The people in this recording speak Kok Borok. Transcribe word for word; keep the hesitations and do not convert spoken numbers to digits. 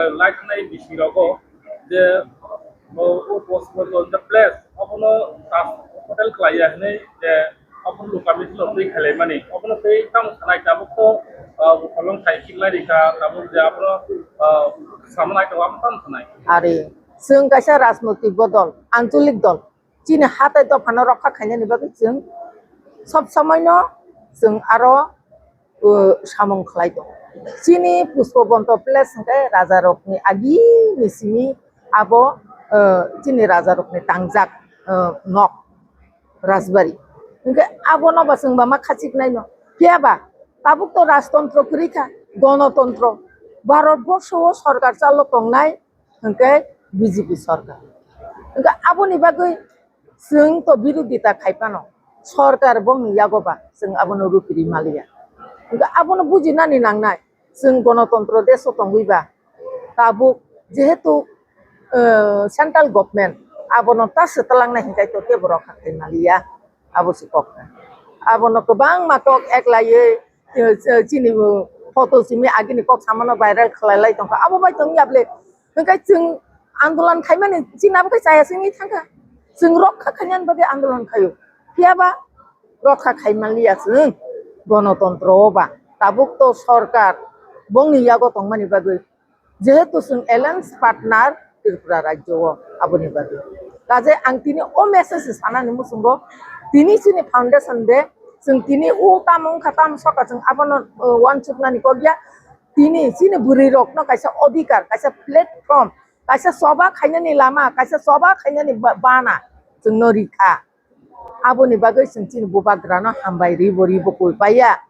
Laithanai bising rogo je o, o post mortem je place obono hotel khlaiya hinwi je obono local meeting no twi khailaimani, obono twi tamo sanai tabuk to bukolong khai khiknai rikha tabuk je abono samnai to amo tamo sanai. Ari, chwng kaisa rajnotik bodol, ancholik dol, chini ha tai dophano rokha khainani bagwi chwng sob somoino chwng aro uh, samung khlai tongo. Chini Pushpabanta Palace hwnkhe rajarokni agini simi abo, uh, chini rajarokni tangjak, uh, nok, rajbari. Hwnkhe abono ba chwng ba ma khachiknaino. Phiya ba tabuk to rajtontro kwrwi kha, gonotontro. Bharat borsho o sorkar chalo tongnai hwnkhe B J P sorkar. Hwnkhe aboni bagwi chwng to birodita khai phano, sorkar bongni yago ba chwng abono rupiri maliya. Hwnkhe abono bujinani nangnai, chwng gonotontro deso tongwi ba tabuk jehetu, eh, central government abono ta swtwlangnai hwnkhe to teibo rokha khai maliya, abo se kok. Abono kwbangma kok eklaiwi, eh, chini photo simi agini kok samano viral khlailai tongkha, abo bai tongya bwle. Hwnkhe chwng andolan khaimani chini abo khe chaya simi thangkha. Chwng rokha khainani bagwi andolan khaio. Phiya ba rokha khaimanliya chwng gonotontro o ba. Tabuk to sorkar bongni yago tongmani bagwi. Jehetu chwng alliance partner Tripura rajyo o aboni bagwi. Kaje ang tini o message sanani muchungo tini chini foundation day chwng tini o tamo wngkha tamo soka chwng abono, uh, uansuknani kokya. Tini chini bwrwi rokno kaisa odhikar, kaisa platform, kaisa choba khainani lama, kaisa choba khainani ba-, bana chwngno rikha. Aboni bagwi chwng chini bubagrano hambai ribo ribo kulpaiya.